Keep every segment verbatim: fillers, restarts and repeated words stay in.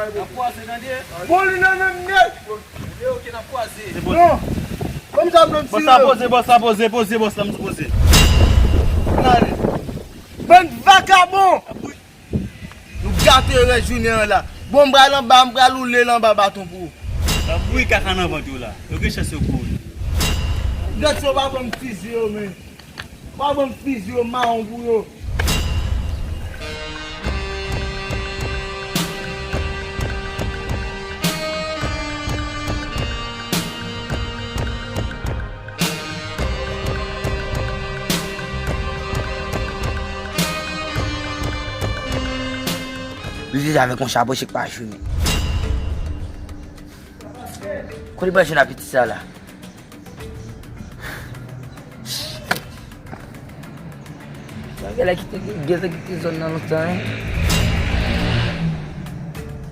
N ap kwaze, tande? Bon, li nan menm nèt. Tande, ok, n ap kwaze. Non. Kòm sa m nan tire. Bòs la poze, bòs la poze, poze, bòs la, m sou poze. Gade. Bann vakabon. Nou gate rès jounen an la. Bon, m pral anba, m pral woule l anba baton pou ou. Wi, kaka nan vant yo la. Yo gen chans yo kouri. Gad sa, w pa ban m fizi yo, men. W pa ban m fizi yo, mawon pou yo. Li deja avèk yon chapo chèk pa jwe, men. Kote l pral jwenn a piti sa la? Sa genlè kite, genlè kite zòn nan lontan, wi.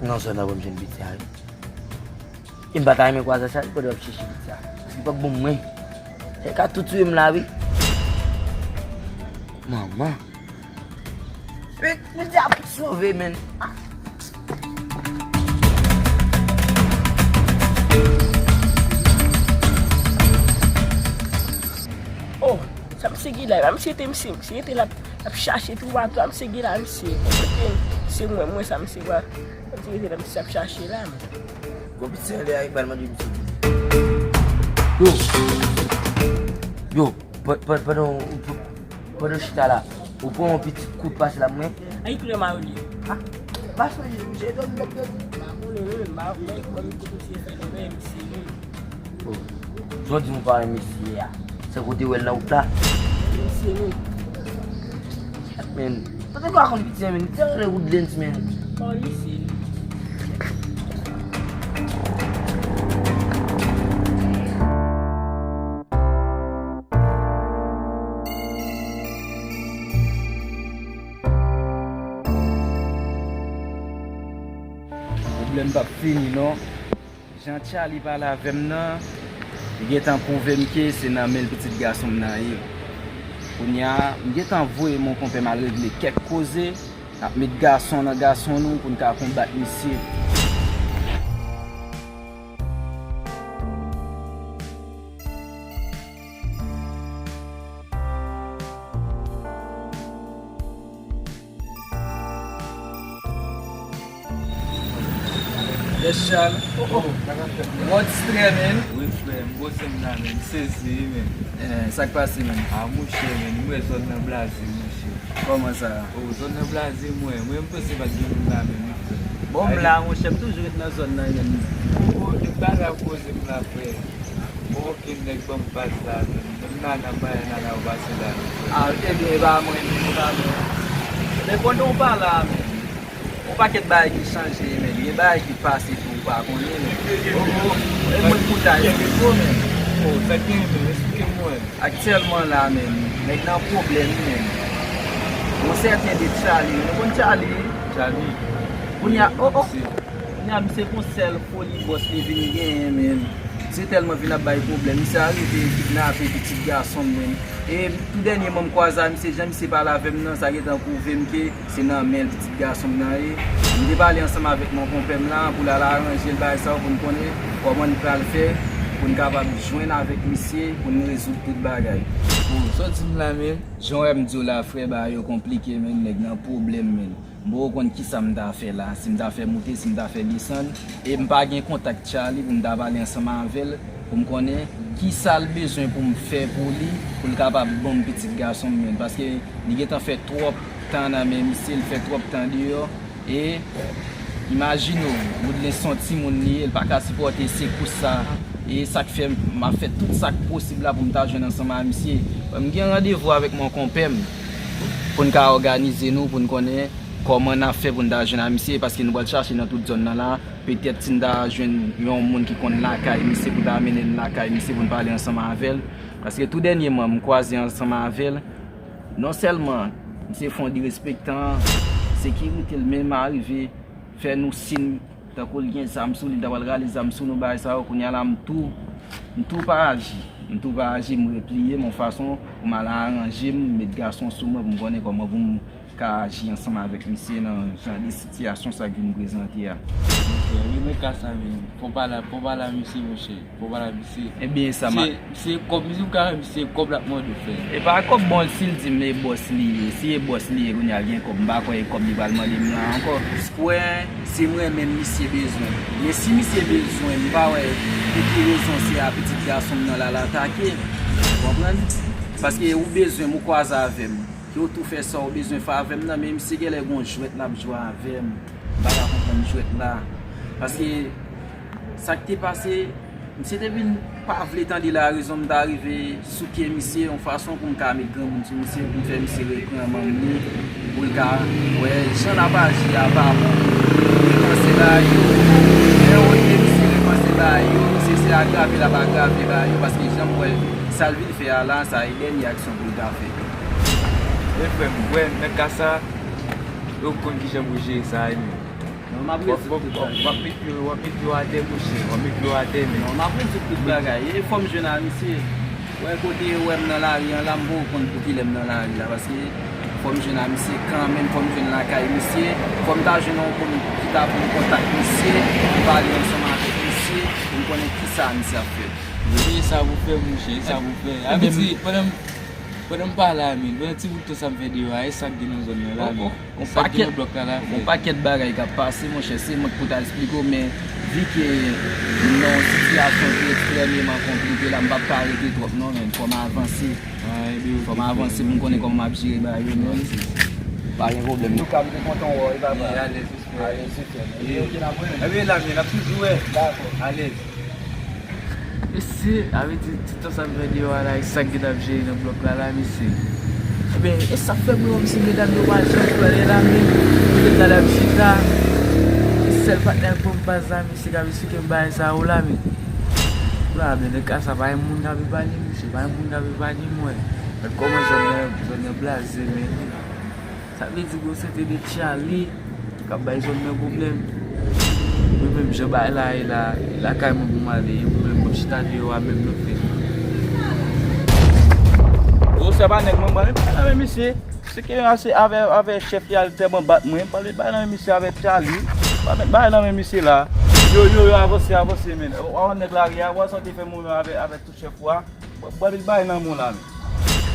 Nan zòn nan pou m jwenn piti sa, wi. E m pa ta renmen kwaze sa, li kote w ap chèche piti sa. Li p ap bon mwen. Sa ka tou touye m la, wi. Manman. Men, men, Dye ap sove, men. Ah. Oh, sa misye gen la, misye te, misye, misye te la, l ap chache toupatou, misye gen la, misye. Misye mwen, mwen sa misye pa. Misye te la, misye ap chache la, men. Bon, piti sa, lè a, li pral mande misye. Yo. Yo, pa-, pa-, pandan w, pandan w chita la, ou pran yon pitit kout pase la mwen. Ay, koulè mayo li ye. Ah, pa sonje, misye dòmi, dòmi, dòmi. M pa konnen, non, men m pa konnen kòman kote misye fè nan men misye, non. Oh. Jan w di m ou pa renmen misye a. Se kote w wè l nan wout la. Misye, non. Men, pa te dwa konn piti an, men. Li te rele Woodlands, men. Oh, misye, non. Pwoblèm p ap fini, non. Jan Charlie pale avè m nan, li gentan pwouve m ke se nan men l pitit gason m nan ye. Kounye a, m gentan voye mon konpè m al regle kèk koze, n ap met gason nan gason nou pou n ka konbat misye. Yes, Charles. Oh, oh. Mò distrè, men. Wi, frè, m poze m la, men. M sezi, wi, men. Eh, sa k pase, men? A, monchè, men, m wè zòn nan blaze, monchè. Kòman sa? Oh, zòn nan blaze, mwen. Mwen, m panse pa t gen moun la, men, wi, frè. Bon, m la, monchè, m toujou ret nan zòn nan, men. Oh, de bagay poze m la, frè. Bon, okenn nèg ban m baz la, men. Menm nana, m pa wè nana yo pase la, non, frè. Ah, ebyen, e pa mwen, men, e pa mwen. Men pandan w pa la, men, yon pakèt bagay ki chanje, men. Gen bagay ki pase tou, ou pa konnen, men. Oh, oh, e moun koutay, se gwo, men. Oh, sa k genyen, men? Eksplike m, mwen. Aktyèlman la, men, nèg nan pwoblèm, men. Yon sèten de Charlie, nou konn Charlie? Charlie. Kounye a, oh, oh. Kounye a, misye gon sèl foli bòs li vin genyen, men. Misye tèlman vin ap bay pwoblèm. Misye arive kidnape pitit gason m, men. E tou dènyèman m kwaze a misye, jan misye pale avè m nan, sa gentan pwouve m ke se nan men l pitit gason m nan ye. M te pale ansanm avèk mon konpè m la pou l al aranje l bagay sa yo pou n konnen kòman n pral fè. pou n kapab jwenn avèk misye, pou n rezoud tout bagay. Bon, sa w di m la, men? Jan w wè m di w la, frè, bagay yo konplike, men, nèg nan pwoblèm, men. M poko konn kisa m ta fè la, si m ta fè moute, si m ta fè desann, e m pa gen kontak Charlie pou m ta pale ansanm avè l, pou m konnen kisa l bezwen pou m fè pou li, pou l kapab ban m pitit gason m, men, paske li gentan fè twòp tan nan men misye, li fè twòp tan deyò, e imajine w, Woodlens se yon timoun li ye, li pa ka sipòte sekous sa, e sa k fè m ap fè tout sa k posib la pou m ta jwenn ansanm a misye. M gen randevou avèk mon konpè m, pou n ka òganize nou, pou n konnen kòman n ap fè pou n ta jwenn a misye, paske nou pral chache nan tout zòn nan la. Petèt si n ta jwenn yon moun ki konn lakay misye pou ta mennen n lakay misye pou n pale ansanm avè l. Paske tou dènyèman, m kwaze ansanm avè l. Non sèlman misye fè yon derespektan, sekirite l menm arive fè nou siy tankou l gen zam sou li, l ta pral rale zam sou nou, bagay sa yo. Kounye a la, m tou, m tou pa aji. M tou pa aji, m repliye m yon fason pou m al aranje m, met gason sou mwen pou m konnen kòman pou m ka aji ansanm avèk misye nan jan de sitiyasyon sa k vin prezante a. Monchè, wi, men ka sa menm. Fò w pale, fò w pale a misye, monchè. Fò w pale a misye. Ebyen, sa m a- Misye, misye kòb, misye, ou ka wè misye kòb l ap mande w fè. E pa kòb, bon, si l di m e bòs li ye, si e bòs li ye, kounye a l gen kòb, m pa kwè e kòb li pral mande m la ankò. Kwè, se mwen menm misye bezwen. Men si misye bezwen, m pa wè pou ki rezon se a pitit gason m nan l al atake. Ou konprann? Paske ou bezwen m, ou kwaze avè m. Ke w tou fè sa w bezwen fè avè m nan, men misye genlè gon jwèt l ap jwe avè m. M pa ka konprann jwèt la. Paske sa k te pase, misye te vin pa vle tande larezon, m ta rive souke misye yon fason pou m ka met granmoun sou misye, pou m fè misye repran manm li, pou l ka wè jan l ap aji a pa bon. Repanse bagay yo. Lè w wè misye repanse bagay yo, se, se agrave l ap agrave bagay yo, paske jan m wè sa l vin fè a la, sa e dènye aksyon pou l ta fè. E frè m, wè, nan ka sa, yo konn kijan pou jere sa, e men. Non, m ap rezoud tout bagay. W ap met pye w, w ap met pye w atè, monchè, w ap met pye w atè, men. Non, m ap rezoud tout bagay. E fò m jwenn a misye. Wè kote yo wè m nan lari an la, m poko konn pou kilè m nan lari la, paske fò m jwenn a misye kanmenm, fò m jwenn lakay misye, fò m ta jwenn yon moun ki ta pou m kontak misye, pou m pale ansanm avèk misye, pou m konnen kisa misye ap fè. E sa pou fè, monchè, e sa pou fè. Sa vle di, pandan m, pandan m pa la, men, pandan ti bout tan sa m fè deyò a, e sa k gen nan zòn nan la, men. E sa k gen nan blòk la, la, frè. Gon pakèt bagay k ap pase, monchè, se mwen k pou ta eksplike w, men vi ke m nan yon sitiyasyon ki ekstrèmeman konplike la, m p ap ka rete twòp non, men fò m avanse. Fò m avanse pou m konnen kòman m ap jere bagay yo, men. Pa gen pwoblèm. Antouka, m te kontan wè w, e papa. Alèz, respè. Alèz, respè. Ebyen, la, men, n ap toujou wè. Dakò. Alèz. Mesye, sa vle di, ti tan sa m fè deyò a la, e sa k gen ap jere nan blòk la, la, mesye. Ebyen, e sa fè m wè kòmsi medam yo pa janm pale la, men, yo ret la, y ap chita. E sèl patnè k ban m baz la, mesye, k ap esplike m bagay sa yo la, men. La, men, nan ka sa, pa gen moun k ap epanye m, mesye, pa gen moun k ap epanye m, wè. Gad kòman zòn nan, zòn nan blaze, men. Sa vle di gon sèten de Charlie k ap bay zòn nan pwoblèm. Mwen menm, jan bagay la ye la, e lakay mwen pou m ale, e mwen menm, m ap chita deyò a menm nan fè. O, se pa nèg mwen, mwen pa vle bay nan men misye. Se ke ase avè, avè chèf li al tèlman bat mwen, m pa vle bay nan men misye avè Charlie. Pa met bagay nan men misye la. Yo, yo, yo, avanse, avanse, men. Ou a wè nèg lari a, ou a wè sa w te fè mwen avè, avè tout chèf ou a. Bò, bò, li bay nan men w la, men.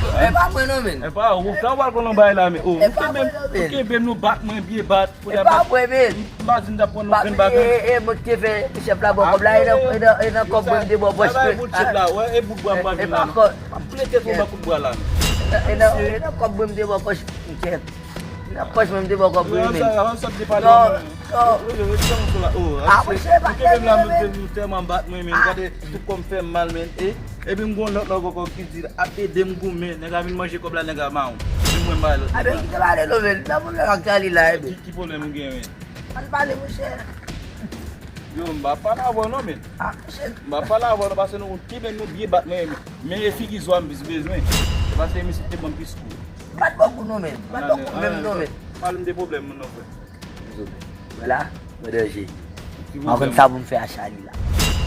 E pa mwen non, men. E pa ou, ou ka wè l konn yon bagay la, men. O, e pa mwen non, men. Ou kenbe m, nou bat mwen, byen bat. E pa mwen, men. M pa di m t ap pran nou grenn bagay. E, e, mwen ki te fè chèf la ba w kòb la, e nan, e nan, e nan kòb mwen m te ba w pòch mwen. Sa e bout chèf la, wè, e bout bwa m pral vin la. M ap plen tèt ou ba kout bwa la, men. E nan, e nan, e nan kòb mwen m te ba w pòch mwen. Nan pòch mwen, m te ba w kòb mwen, men. Avan sa, avan sa, m te pale mwen. Non, non. Wi, wi, wi, se yon sou la. O, a, monchè, pa kenbe m la, men. Nou tèlman bat mwen, men. Gade, tout kò m fè m mal, men. E, epi m gon lòt nèg ankò ki di l ap ede m goumen. Nèg la vin manje kòb la, nèg la mawon. Epi mwen, m bay lòt nèg la. Abe, kite pale non, men. Nan pwoblèm ak Charlie la, epi. Ki, ki pwoblèm ou gen, men? Ann pale, monchè. Yo, m pa pale avè w non, men. A, monchè. M pa pale avè w non, paske nou, ki men nou byen bat mwen, men e figi zwa m plis bezwen. Se paske misye te ban m plis kou. Bat bò kou nou menm. Bat bò kou menm nou menm. Pale m de pwoblèm moun nan, frè. Désolé. Wè la, mwen danje. Mwen konn sa pou m fè a Charlie la.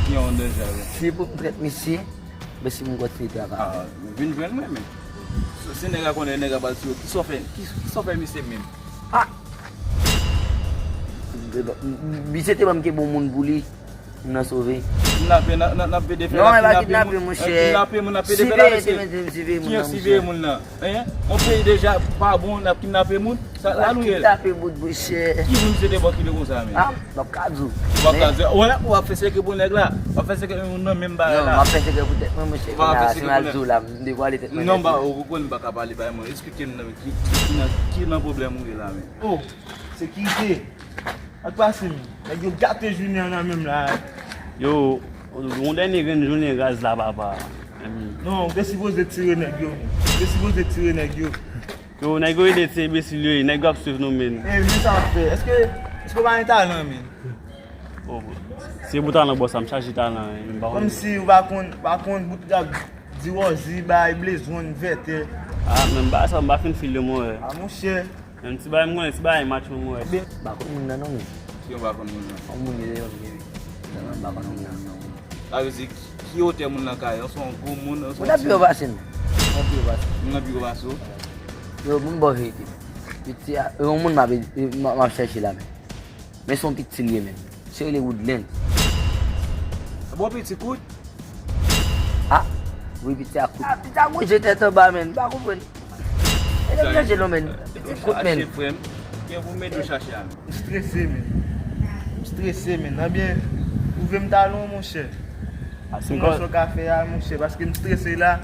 Ki yon danje avè? Si pou m trèt misye, men si pou m kontinye travay. A, vin jwenn mwen, men. Se, se nèg la konnen, nèg la pral sou yo. Kisa w fè, ki, kisa w fè misye menm? A! Misye te ban m kenbe yon moun pou li. Moun nan sove. Kidnape, n ap, n ap, n ap pede fè la, non, e pa kidnape, monchè. Kidnape moun, n ap pede fè la, mesye. Siveye moun nan, monchè. Kijan siveye moun nan? Hein? Yon peyi deja pa bon, n ap kidnape moun. Sa la nou ye la. Kidnape moun, monchè. Ki moun se te bò ki te konsa, men? Ah, m p ap ka di w. Ou p ap ka di w. Wè, w ap fè sekrè pou nèg la. W ap fè sekrè pou moun nan menm bagay la. Non, m ap fè sekrè pou tèt mwen, monchè. Kounye a, si m al di w la, m devwale tèt mwen nèt. Non, ba, ou konn m pa ka pale bay mwen. Eksplike m nan, ki, ki, ki nan, ki nan pwoblèm ou ye la, men? Oh, sekirite. Ak pase m. Nèg yo gate jounen an nan menm la. Yo, yon dènye grenn jounen raz la, papa. Non, ou te sipoze tire nèg yo. Ou te sipoze tire nèg yo. Yo, nèg yo ede ti enbesil yo ye, nèg yo ap swiv nou, men. E, men sa w ap fè? Èske, èske w pa gen talan, men? Oh, se pou talan, bòs, sa m chaje talan, men m pa konn. Kòmsi ou pa konn, pa konn bout rap, di Rosie, bay Blaze One, Vètè. Ah, men m pa sa, m pa fin fil yo, mwen. Ah, monchè. Menm ti bagay m konnen, ti bagay match mwen, mwen. Ebyen, m pa konn moun nan non, men. Si w pa konn moun nan? Yon moun yo, yo, yo, m pa konn moun nan non. Sa vle di, ki, ki otè moun nan ka ye? Se yon gwo moun, se yon ti moun? Moun nan pi wo pase m. Moun nan pi wo pase m. Moun nan pi wo pase w? Yo, moun bò verite. Piti a, yon moun m ap, m ap, m ap chèche la, men. Men se yon piti l ye, men. Se rele Woodland. Bon, piti kout. Ah, wi, piti a kout. Ah, piti a kout, je tèt anba, men. M pa konprann. E de manje non, men. Piti kout, men. Chache, frè m. Gen pou m ede w chache a, men. M strese, men. M strese, men. Nan byen, ou vle m talon, monchè. Ah, si m kòmanse w ka fè a, monchè, paske m strese la.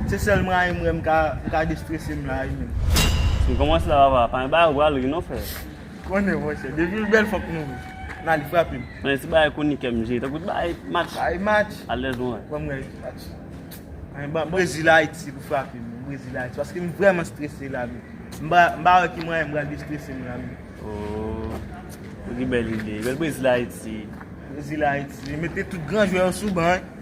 Se sèl mwayen m wè m ka, m ka destrese m la, wi, men. Si m kòmanse la, papa, pa yon bagay, ou pral ri non, frè. Konnen, monchè. Depi l bèl, fòk nou ri. N ale frape m. Men se bagay konikè m jere. Tankou bagay match. Bagay match. Alèz, mwen. Ban m wè match. Ay, ban Brezil, Ayiti pou frape m. Brezil, Ayiti. Paske m vrèman strese la, men. M pa, m pa wè ki mwayen m pral destrese m la, men. Oh, ou gen bèl ide. Bèl Brezil, Ayiti. Brezil, Ayiti. Mete tout gran jwè yo sou ban, wi.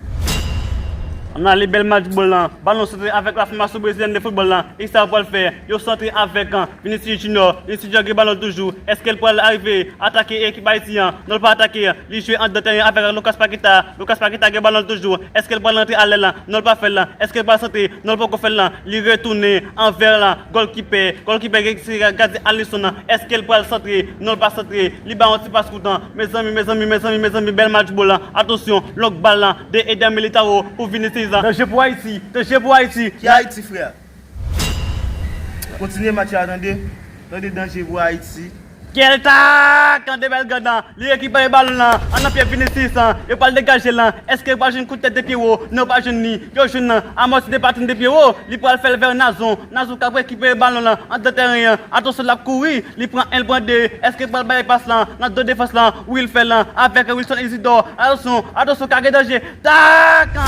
Ann ale, bèl match bòl lan. Balon santre avèk la fòmasyon brezilyèn de foutbòl lan. Kisa yo pral fè? Yo santre avèk, an, Vinicius Junior. Vinicius Junior gen balon toujou. Èske l pral rive atake ekip Ayiti an? Non, l pa atake. Li jwe anndan teren avèk Lucas Paqueta. Lucas Paqueta gen balon toujou. Èske l pral rantre alè lan? Non, l pa fè l. Èske l pral santre? Non, l poko fè l. Li retounen anvè lan. Gòlkipè. Gòlkipè gen, se gade Alisson an. Èske l pral santre? Non, l pa santre. Li ba yon ti pas kout an. Mezanmi, mezanmi, mezanmi, mezanmi, bèl match bòl lan. Atansyon, long bal lan de Eder Militao pou Vinicius. Danje pou Ayiti, danje pou Ayiti. Ki Ayiti, frè? Kontinye match la, tande. Tande, danje pou Ayiti. Kèl tak! Tande bèl gad lan. Li rekipere balon lan. An nan pye Vinicius an. Yo pral degaje lan. Èske yo pral jwenn kout tèt de Pierrot? Non, yo pa jwenn li. Yo jwenn lan. Amòti de patrin de Pierrot. Li pral fè l vè Nazon. Nazon k ap rekipere balon lan anndan teren an. Atansyon, l ap kouri. Li pran en, l pran de. Èske l pral bay pas lan nan do defans lan? Wi, l fè l avèk Wilson Isidore. Atansyon, atansyon, ka gen danje. Tak!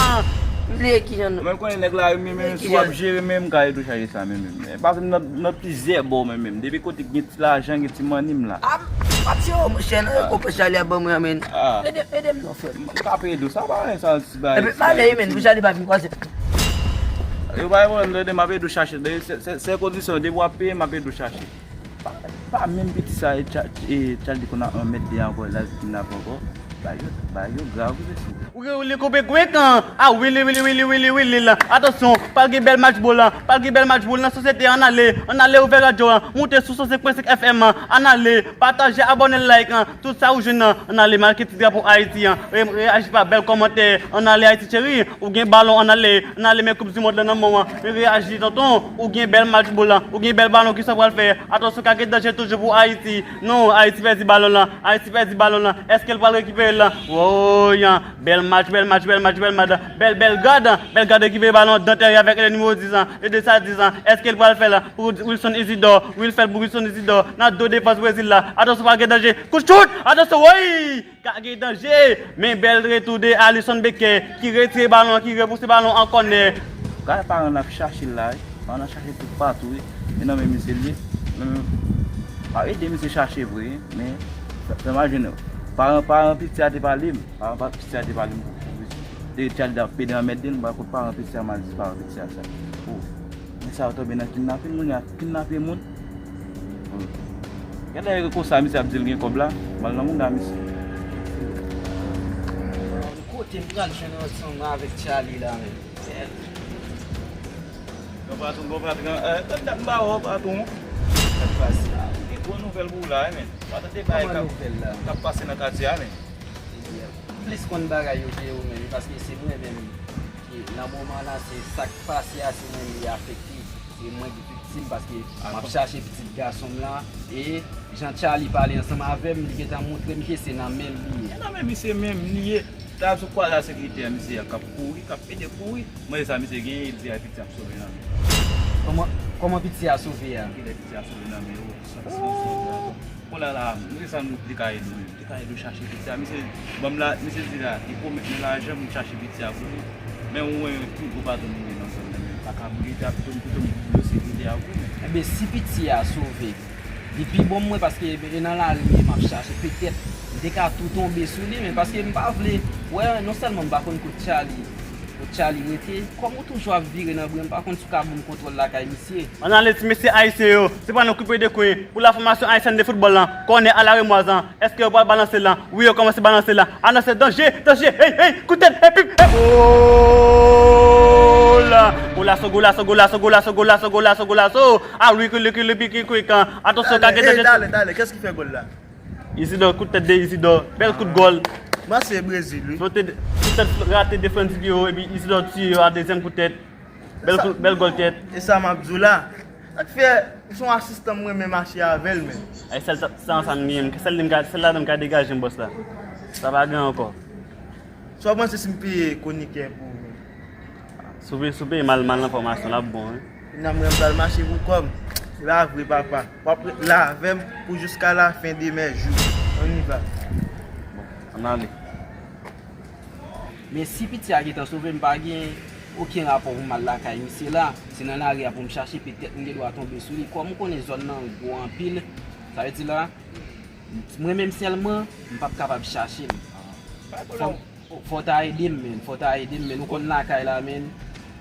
M bliye kijan nou. Mwen konnen nèg la, men, men, si w ap jere, men, m ka ede w chaje sa, men, men, men. Paske m nan, nan plizyè bò, men, men. Depi kote gen ti lajan, gen ti manni, m la. Ah, m ap jere w, monchè, nan rekonpans Charly ap ban mwen an, men. Ah. Ede, ede m non, frè m. M ka ede w, sa pa anyen, sa, ti bagay, ti bagay piti. Epi, m ale, men, pou Charly pa vin kwaze m. Yo, pa gen pwoblèm, tande, m ap ede w chache. Se, se, se kondisyon, depi w ap peye, m ap ede w chache. Pa, pa menm piti sa, e Cha-, e Charly konn ap anmède ankò, l al kidnape ankò. Bagay yo, bagay yo grav, wi, mesye. Wi, wi, li koupe kwik, an. Ah, wi, li, wi, li, wi, li, wi, li, wi, li, la. Atansyon, pral gen bèl match bòl lan. Pral gen bèl match bòl lan, sosyete, ann ale, ann ale, ouvè radyo an. Moute sou san senk pwen senk F M an. Ann ale, pataje, abòne, like, an. Tout sa ou jwenn nan, ann ale, make ti drapo Ayiti an. Re-, reyaji pa bèl kòmantè. Ann ale, Ayiti cheri. Ou gen balon, ann ale, ann ale, men koup di mond lan nan men w an. Men reyaji, tonton. Ou gen bèl match bòl lan. Ou gen bèl balon, kisa w pral fè? Atansyon, ka gen danje toujou pou Ayiti. Non, Ayiti pèdi balon lan. Ayiti pèdi balon lan. Èske l pral rekipere l lan? Woy, an. Bèl match, bèl match, bèl match, bèl match. Bèl, bèl gad. Bèl gad rekipere balon anndan teren avèk le nimewo dis an. Le de sa dis an. Èske l pral fè l pou Wilson Isidore? Wi, l fè l pou Wilson Isidore. Nan do defans Brezil la. Atansyon, pa gen danje. Kout chout! Atansyon, woy! Ka gen danje, men bèl retou de Alisson Becker ki retire balon an, ki repouse balon an kònè. Gade paran nan ap chache l la, wi. Paran nan ap chache toupatou, wi. E nan men misye l ye. Men, pa ede misye chache vre, wi. Men, sa, sa m pa jwenn. Paran, paran piti a te pale m. Paran pa, piti a te pale m. Te, te al ap pede anmède l, m pa konn paran piti a, m al di paran piti a sa. Oh. Men sa yo tonbe nan kidnapin, moun yo ap kidnape moun. Gade lè konsa misye ap di l gen kòb la, m al nan mouda misye. Kote m pral jwenn ansanm avèk Charly la menm? Bon patwon, bon patwon, eh, tande dat m ba wè w, patwon. Sa k pase la? Gen gwo nouvèl pou w la, wi, men. W pa tande bagay k ap, k ap pase nan katye a, men. plis konn bagay yo ke ou menm, paske se mwen menm ki nan moman la, se sa k pase a, se mwen li afekte. Se mwen ki viktim, paske m ap chache pitit gason m lan, e jan Charly pale ansanm avè m, li gentan montre m ke se nan men l li ye. Nan men misye menm li ye. T ap sou kwaze a sekirite a, misye a k ap kouri, k ap pede kouri. Mwen, sa misye genyen, li di a piti a ap sove nan men. Kòman, kòman piti a sove a? Kilè piti a sove nan men yo? Sa, sa, sa, sa. Kounye a la, nou se sa nou te ka ede w menm. Te ka ede w chache piti a. Misye, ban m la, misye di la, li pwomèt mwen lajan pou m chache piti a pou li. Men ou wè yon pi gwo patwon nou gen nan zòn nan, men pa ka boule, li te ap pito m, pito m boule sekirite a pou li. Enben, si piti a sove, li pi bon mwen, paske e nan lari m ye, m ap chache, petèt m te ka tou tonbe sou li, men paske m pa vle, wè, non sèlman m pa konn kot Charly, kot Charly rete, kòm ou toujou ap vire nan bri a, m pa konn si w ka ban m kontwòl lakay misye. Ann ale ti mesye ayisyen yo, se pa nou ki pede kwen pou la fòmasyon ayisyèn de foutbòl lan, kònè a la remwaz lan, èske yo pral balanse lan? Wi, yo kòmanse balanse lan. Anonse danje, danje, hey, hey, kout tèt, hey, pip, hey, gol! Golaso, golaso, golaso, golaso, golaso, golaso, golaso. Ah, wi, kili, kili, biki, kwik, an. Atansyon, ka gen danje. Dale, dale, kès ki fè gòl la? Isidor, kout tèt de Isidor. Bèl kout gòl. Mwen se Brezil, wi. Kout tèt rate defans yo, epi Isidor tiye yo a dezyèm kout tèt. Bèl kout, bèl gòl tèt. E sa m ap di w la. Sa k fè, se yon asistan mwen menm mache avè l, men. Ay, sèl sa, sa ansanm li menm. Sèl li m ka, sèl ladan m ka degaje m, bòs la. Sa pa gen ankò. Sa w panse si m peye konikè pou ou? Si w peye, si w peye mal, mal nan fòmasyon, l ap bon, wi. Kounya mwen pral mache pou kò m. Se pa vre, papa. W ap ret la avè m pou jiska la fen de mè jou. On y va. Bon, ann ale. Men si piti a gentan sove, m pa gen okenn rapò pou m al lakay misye la. Se nan lari a pou m chache, petèt m gen dwa tonbe sou li. Kòm ou konnen zòn nan gwo anpil, sa vle di la, mwen menm sèlman, m p ap kapab chache l. Pa gen pwoblèm. Fò w ta ede m, men. Fò w ta ede m, men. Ou konn lakay la, men.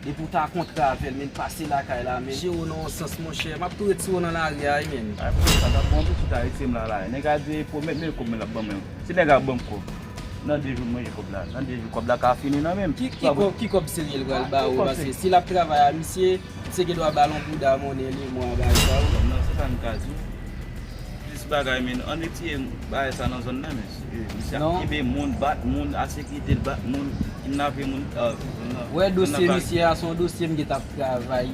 Depi w ta kontre avè l, men, pase lakay la, men. Jere w nan yon sans, monchè. M ap tou retire w nan lari a, wi, men. Pa gen pwoblèm, sa t ap bon tou, si w ta retire m la, la. Nèg a di pwomèt mwen kòb, men l ap ban mwen. Si nèg a ban m kòb, nan de jou m manje kòb la. Nan de jou, kòb la ka fini nan men m. Ki, ki kòb, ki kòb serye l pral ba ou? Paske si l ap travay a misye, misye gen dwa ba l yon bouda monnen lemwa bagay sa yo. Non, se sa m ka di w. Plis bagay, men, ann retire bagay sa nan zòn nan, men. Misye ap kenbe moun, bat moun, ensekirite, l bat moun, kidnape moun. Wè, dosye misye a, se yon dosye m gentan ap travay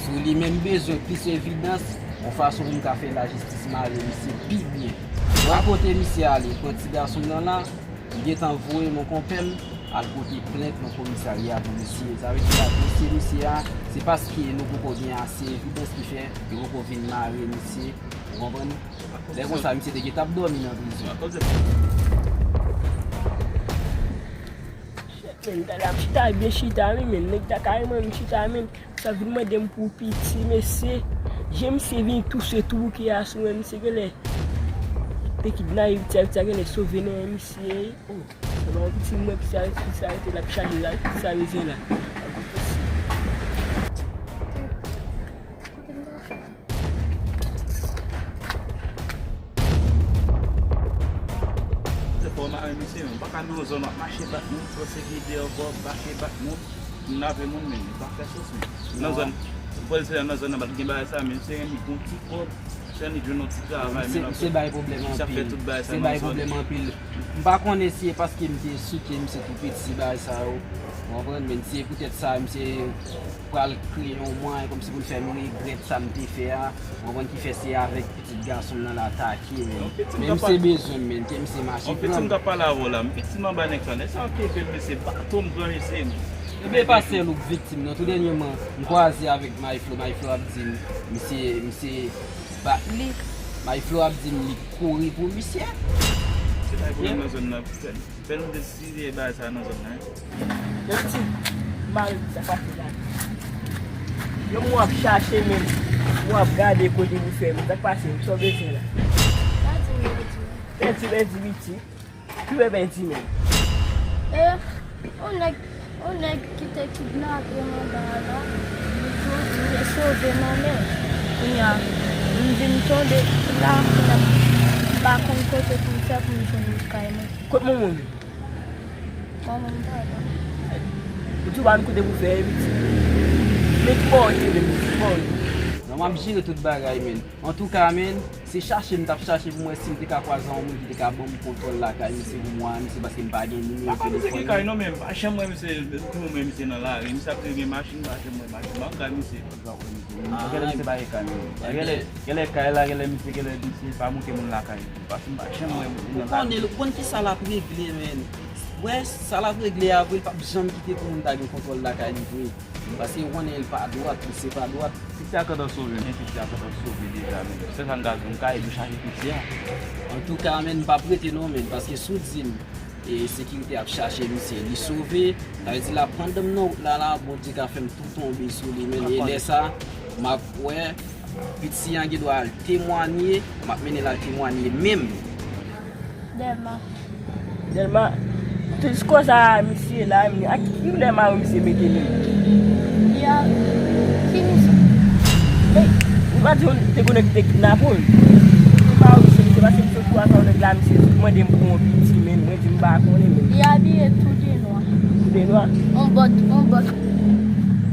sou li, men m bezwen plis evidans, yon fason pou m ka fè lajistis mare misye pi byen. Wè kote misye ale, pran ti gason m nan la, li gentan voye m yon konpè m al pote plent nan komisarya pou misye. Sa vle di la, dosye misye a, se paske nou poko gen ase evidans ki fè yo poko vin mare misye. Ou konprann? Lè konsa, misye te gentan ap dòmi nan prizon. Shit, men, gade ap chita byen chita, wi, men. Nèg ta kareman vin chita, men. Sa vin mande m pou piti, mesye. Jan misye vin touse tou bouke a sou mwen, misye genlè te kidnape piti a, piti a genlè sove nan men misye. Oh, se pa yon piti mwen, piti a, piti a rete la, ap chaje la, piti a bezwen la. Se fò w mare misye, men w pa ka nan yon zòn w ap mache bat moun, fò sekirite ankò, mache bat moun, kidnape moun, men li pa fè sans, men. Nan zòn, polis la nan zòn nan pa t gen bagay sa, men se yon nèg gon ti kòb, se yon nèg jwenn yon ti travay, men l ap fè tout bagay sa nan zòn. Se bay pwoblèm anpil. M pa konnen si e paske m te souke misye tou piti bagay sa yo, w konprann, men si e poutèt sa misye pral kreye yon mwayen kòmsi pou l fè m regrèt sa m te fè a, w konprann, ki fè se avèk pitit gason m nan l atake, men. Men misye bezwen m, men, ke misye mache pran m. Yon pitit m t ap pale avè w la, m pitit m anba nèg sa, nèg sa ap kenbe m, mesye, baton m pran misye. Ebyen, e pa sèl ou k viktim, non, tou dènyèman, m kwaze avèk Mayflo, Mayflo ap di m, misye, misye bat li, Mayflo ap di m li kouri pou misye. Se pa pwoblèm nan zòn nan, fè, fè nou deside bagay sa nan zòn nan, wi. Yon ti mal sa pase la. Yon moun ap chache menm, moun ap gade kote pou fè menm. Sa k pase, sa w bezwen la? Pa di m piti. Pèdi, pèdi piti. Ki wè pèdi menm? E, yon nèg, yon nèg ki te kidnape m anba a la, li tou, li sove nan men. Kounya, m vin tonbe la, kounya, m pa konn kote pou m fè pou m jwenn kay mwen. Kot manman w ye? Manman m pa la. Ou di w pa konn kote pou fè, e piti. Men ki bò w rete menm, ki bò w rete? M ap jere tout bagay, men. Antouka, men, se chache m t ap chache pou m wè si m te ka kwaze yon moun ki te ka ban m kontwòl lakay misye pou mwa a, misye, paske m pa gen nimewo telefòn li. Papa misye gen kay non, men m pa janm wè misye, m toujou wè misye nan lari. Misye ap gen machin, m pa janm wè machin. M pa wè kay misye. Genlè misye pa gen kay non. Genlè, genlè kay la, genlè misye, genlè misye pa monte moun lakay li tou. Paske m pa janm wè moun nan lari. Ou konnen, ou konn kisa l ap regle, men. Wè, sa l ap regle a vre, l p ap janm kite pou moun ta gen kontwòl lakay li vre. Paske ou konnen l pa dwat, misye pa dwat. Piti a kontan sove, men piti a kontan sove deja, men. Sèl sa m ka di w, m ka ede w chache piti a. Antouka, men, m p ap rete non, men, paske si w di m, e, sekirite ap chache misye, li sove, sa vle di la pandan m nan wout la, la, Bondye ka fè m tou tonbe sou li, men, e lè sa, m ap wè, piti a gen dwa al temwanye, m ap mennen l al temwanye menm. Dèlma. Dèlma, te di konsa misye la, men ak ki koulè mayo misye mete menm? Ya, ki misye? Men, ou pa di w te konnen ki te kidnape w? Ki mayo misye mete, paske m sot twa tan nèg la, misye mande m pou yon piti, men mwen di m pa konnen, men. Li abiye tou de nwa. Tou de nwa? On bòt, on bòt,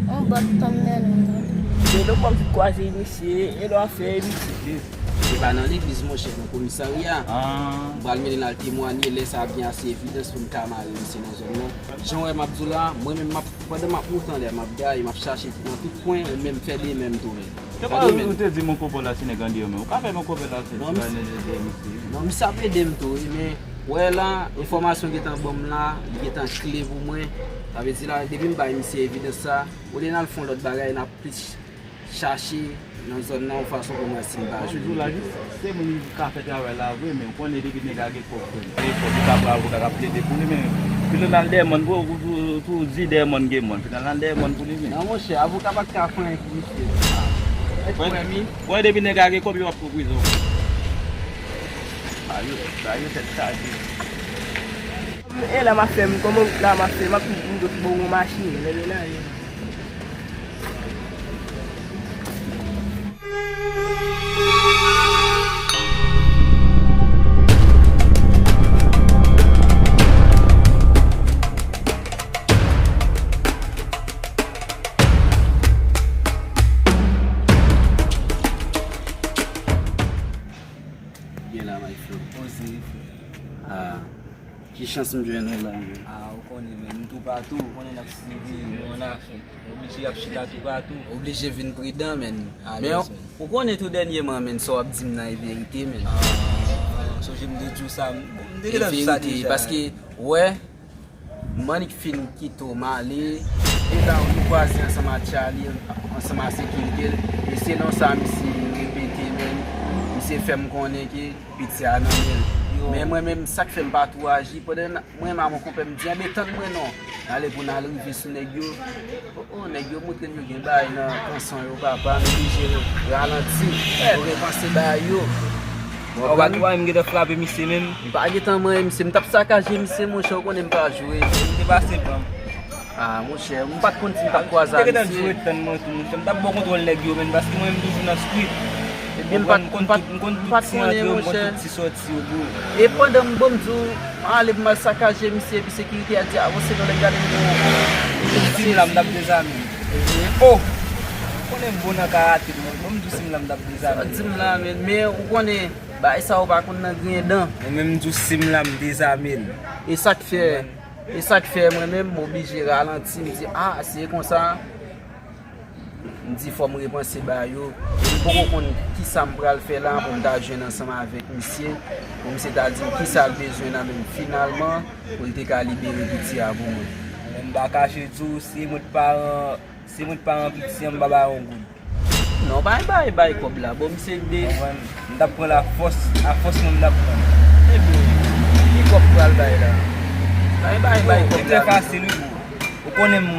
on bòt tann men nou. Men nou kòm tout kwaze misye, e lè w ap fè misye. Se pa nan legliz, monchè, nan komisarya. Ah. M pral mennen l al temwanye, lè sa ap gen ase evidans pou m ka mare misye nan zòn nan. Jan w wè m ap di w la, mwen menm, m ap, pandan m ap moute anlè, m ap gaye, m ap chache nan tout kwen, ou menm fè de men m tounen. Fè de men. Ou te di mon kobò la se nèg andeyò, men ou ka fè mon kobò la se nèg andeyò, misye. Non, misye ap ede m tou, wi, men, wè la, enfòmasyon gentan ban m la, li gentan kle pou mwen. Sa vle di la, depi m bay misye evidans sa, olye n al fè yon lòt bagay, n ap plis chache nan zòn nan yon fason pou mwen si m pa jwenn li. Se moun ki ka fè travay la vre, men ou konnen depi nèg la gen kòb, frè m. Gen kòb, li ka pran avoka k ap plede pou li, men pi l al dèyè mòn, pou, pou, pou, pou di dèyè mòn gen mòn. Pi l al dèyè mòn pou li, men. Non, monchè, avoka pa t ka fè anyen pou misye. Ou konnen depi nèg la gen kòb, yo ap pran prizon. Sa yo, sa yo tèt chaje. E la m ap fè m, kòman la m ap fè, m ap m dot bò yon machin, lè yo la, yo. Byen la, my friend. Poze, frè. Ah. Ki chans m jwenn ou la, men? Ah, ou konnen, men, m tou patou, ou konnen n ap swiv, men, ann Afrik. Oblije ap chita tou patou. Oblije vin pridan, men. Men, ou konnen tou dènyèman, men, sa w ap di m nan e verite, men. Ah, sonje m te di w sa, m te gentan di w sa deja. Paske, wè, m annik fin kite w m ale. E la, nou kwaze ansanm ak Charlie, ansanm ak sekirite l. E se non sa misye repete, men. Misye fè m konnen ke piti a nan men l. Men mwen menm, sa k fè m pa twò aji, pandan mwen menm a mon konpè m di, enben, tann mwen non. N ale pou n al rive sou nèg yo. O, o, nèg yo montre n yo gen bagay nan kanson yo, papa, nou oblije ralanti pou repanse bagay yo. Ou konprann? Ou wè m gentan frape misye menm. M pa gentan manyen misye, m t ap sakaje misye, monchè, ou konnen m pa jwe. M te pase pran m. Ah, monchè, m pa t konn si m t ap kwaze a misye. M te gentan di w ret tann mwen tou, monchè. M t ap ba w kontwòl nèg yo, men, paske mwen menm toujou nan street. Ebyen, m pa t, m pa t, m pa t konnen, monchè. M konn tout ti antre yo, m konn tout ti sòti yo, bro. E pandan m, bon, m di w, m ale pou m al sakaje misye, epi sekirite a di, avanse non, lè gade m gen yon. Si m la, m t ap dezame. Oh! Ou konnen m bon nan karate, mwen. Bon, m di w si m la, m t ap dezame. Sa w di m la, men, men ou konnen, bagay sa yo pa konn nan griyen dan. Mwen menm, m di w si m la, m dezame l. E sa k fè E sa k fè mwen menm, m oblije ralanti, m di, ah, si e konsa, m di fò m repanse bagay yo. E m poko konn kisa m pral fè la pou m ta jwenn ansanm avèk misye, pou misye ta di m kisa l bezwen nan men m finalman, pou l te ka libere piti a pou mwen. Mwen, m pa kache di w, si mwen t paran Si mwen t paran piti an, m pa ba yon goud. Non, pa bay, bay kòb la. Bon, misye de. Konprann? M t ap pran l afòs, afòs mwen m t ap pran l. Ebyen, ki kòb pral bay la? Bay, bay, bay kòb la. Bon, e trè fasil, wi, bro. Ou konnen m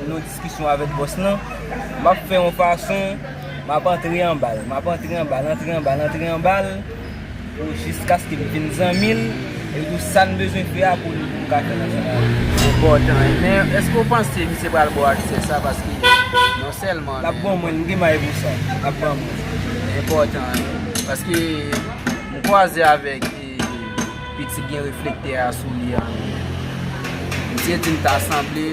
nan diskisyon avèk bòs lan. M ap fè yon fason, m ap antre anba l. M ap antre anba l, antre anba l, antre anba l. Pou jiskaske m vin zanmi l, epi tou sa n bezwen fè a pou n, pou n ka fè l ansanm avè l. Enpòtan, wi. Men èske w panse misye pral ba w aksè sa? Paske non sèlman, l ap ban mwen, m gen may pou sa. L ap ban mwen. Enpòtan, wi. Paske m kwaze avèk, e, piti gen reflektè a sou li a. Misye di m ta sanble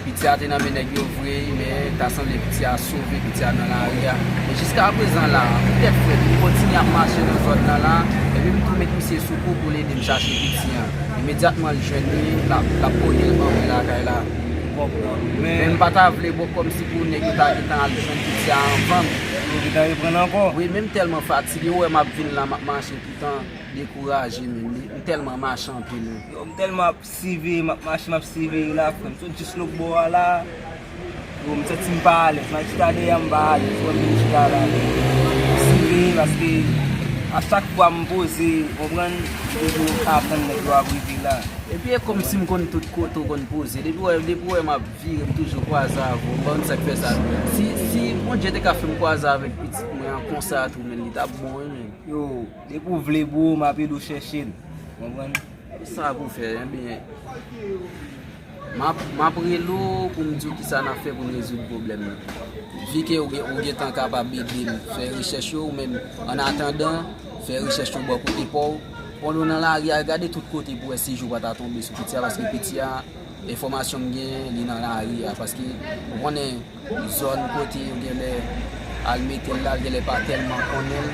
Piti a te nan men nèg yo vre, men ta sanble piti a sove, piti a nan lari a. Men jiska prezan la, poutèt frè m, m kontinye ap mache nan zòn nan la, epi m tou met misye sou kou pou l ede m chache piti a. Imedyatman l jwenn li, l ap, l ap pote l ban mwen lakay la. Ou konprann? Men m pa ta vle, bon, kòmsi pou nèg yo ta gentan al jwenn piti a anvan m. Yo gentan reprann ankò? Wi, men m tèlman fatige, ou wè m ap vin la, m ap mache toutan dekouraje, men m tèlman mache anpil. Yo, m tèlman ap siveye, m ap mache, m ap siveye la, frè m. Sot jis lòt bò a la. Yo, m santi m pa alèz. M al chita dèyè a, m pa alèz. Frè m, vin chita la. M ap siveye paske a chak fwa m poze, w konprann, m toujou ap tann nèg yo ap rive la. Epi e kòmsi m konn tout kote w konn poze. Depi w wè, depi w wè m ap vire, m toujou kwaze avè w. M pa konn sa k fè sa. Si, si Bondye te ka fè m kwaze avèk pitit mwen an konsa tou, men li t ap bon, wi, men. Yo, depi w vle, bro, m ap ede w chèche l. W konprann? Sa pou fè, ebyen, m ap, m ap rele w pou m di w kisa n ap fè pou n rezoud pwoblèm nan. Vi ke ou gen, ou gentan kapab ede m fè rechèch yo, ou menm, annatandan, fè rechèch yo bò kote pa w. Pandan w nan lari a, gade tout kote pou wè si jou pa ta tonbe sou piti a, paske piti a, enfòmasyon m genyen, li nan lari a, paske ou konnen, zòn kote yo genlè al mete l la, l genlè pa tèlman konnen l,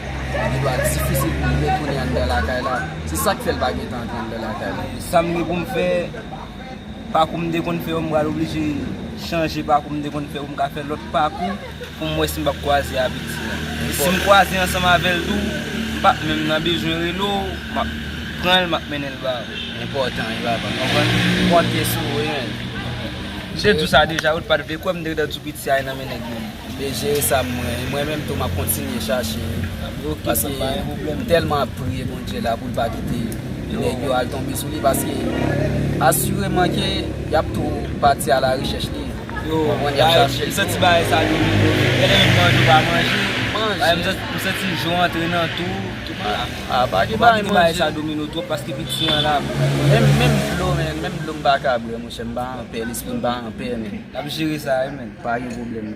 li va difisil pou l retounen anndan lakay la. Se sa k fè l pa gentan antre anndan lakay la. Sa m gen pou m fè, pakou m te konn fè yo, m pral oblije chanje pakou m te konn fè yo, m ka fè lòt pakou pou m wè si m p ap kwaze a piti a. E si m kwaze ansanm avè l tou, m p ap menm nan bezwen rele w, m ap pran l, m ap mennen l ba ou. Enpòtan, wi, papa. Konprann? Konte sou ou, wi, men. M te di w sa deja, ou t pa t vle kwè, m te gentan di w piti a nan men nèg yo. M te jere sa mwen. E mwen menm tou, m ap kontinye chache. Paske m tèlman ap priye Bondye la pou l pa kite nèg yo al tonbe sou li, paske asireman ke y ap tou pati alarechèch li. Yo, konprann, y ap chache l. M santi bagay sa domine. Genlè menm manje w pa manje. Manje. Bagay, m santi, m santi jou antre nan tou. Ah, pa gen bagay manje. Bagay sa domine w twòp paske piti an la. Menm, menm dlo, men, menm dlo m pa ka bwè, monchè, m pa anpè, lespri m pa anpè, men. N ap jere sa, wi, men. Pa gen pwoblèm.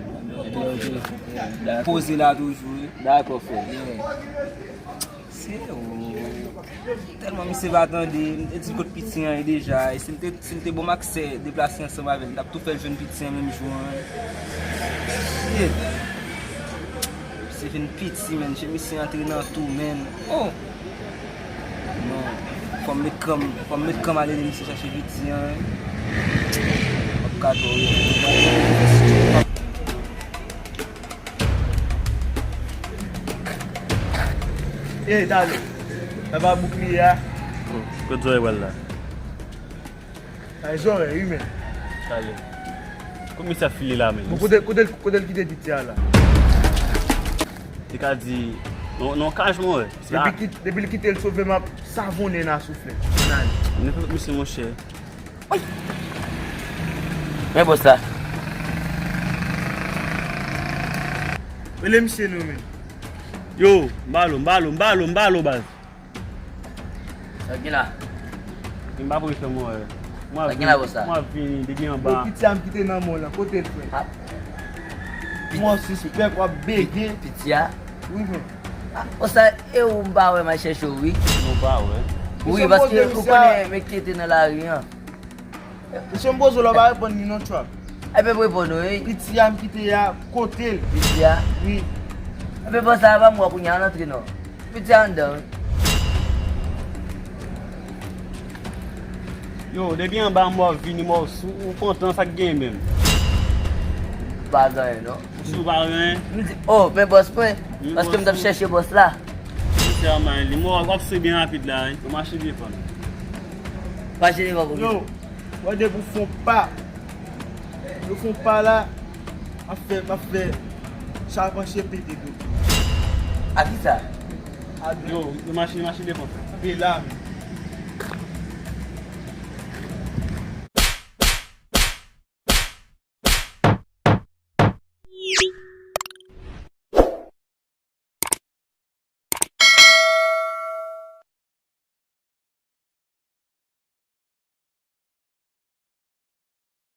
Poze la toujou, wi. Dakò, frè. Yeah. Se ou. Tèlman misye pa tande, m te di l kot piti an ye deja, e si l te, si l te ban m aksè deplase ansanm avè l, m t ap tou fè l jwenn piti an menm jou an. Shit. Se vin piti, menn. Che misye antre nan tou, menn. Oh! Non. Fò m met kran m, fò m met kran m al ede misye chache piti an, wi. M ap ka twò rete. Ey, talè. Sa pa boukliye a? Oh, kot zòrèy pral la? Ay, zòrèy, wi, men. Talè. Kot misye ap file la, men? Bon, kote, kote, kote l kite piti a la? Te ka di, non, non, kaj mwen, wè. Depi ki, depi l kite l sove, m ap savonnen nan souflèt. Nenpòt misye, monchè. Men bòs la. Rele misye non, men. Yo, m ba l, m ba l, m ba l, m ba l, baz. Sa gen la? M pa pou fè mwen. Sa gen la, bòs la? Mwen ap vini depi anba. Bon, piti a m kite nan mò la. Kote l, frè? Ah. Mwen sispèk w ap bege. Piti a? Wi, frè. Ah, bòs la, e ou m pa wè, m al chèche w, wi. Non, pa wè. Wi, paske ou konnen men ki te nan lari an. Mesye m poze w la, w pa reponn li non, Trap. Epi m reponn ou, wi. Piti a m kite a, kote l? Piti a? Wi. Epi bòs la pa m wè kounye a, antre non. Piti a anndan, wi. Yo, depi anba m wè w vini, m wè w sou, ou kontan, sa k gen menm? Pa gen anyen, non. Ou sou pa gen anyen? M di, oh, men bòs mwen, paske m t ap chèche bòs la. Sèman, li mò, w ap sou byen rapid la, wi. Yo mache devan. Mache devan pou ki? Yo, wè depi w fon pa. Yo fon pa la, m ap fè, m ap fè chapanche pete do. A ki sa? A do. Yo, yo mache, mache devan. Kanpe la, men.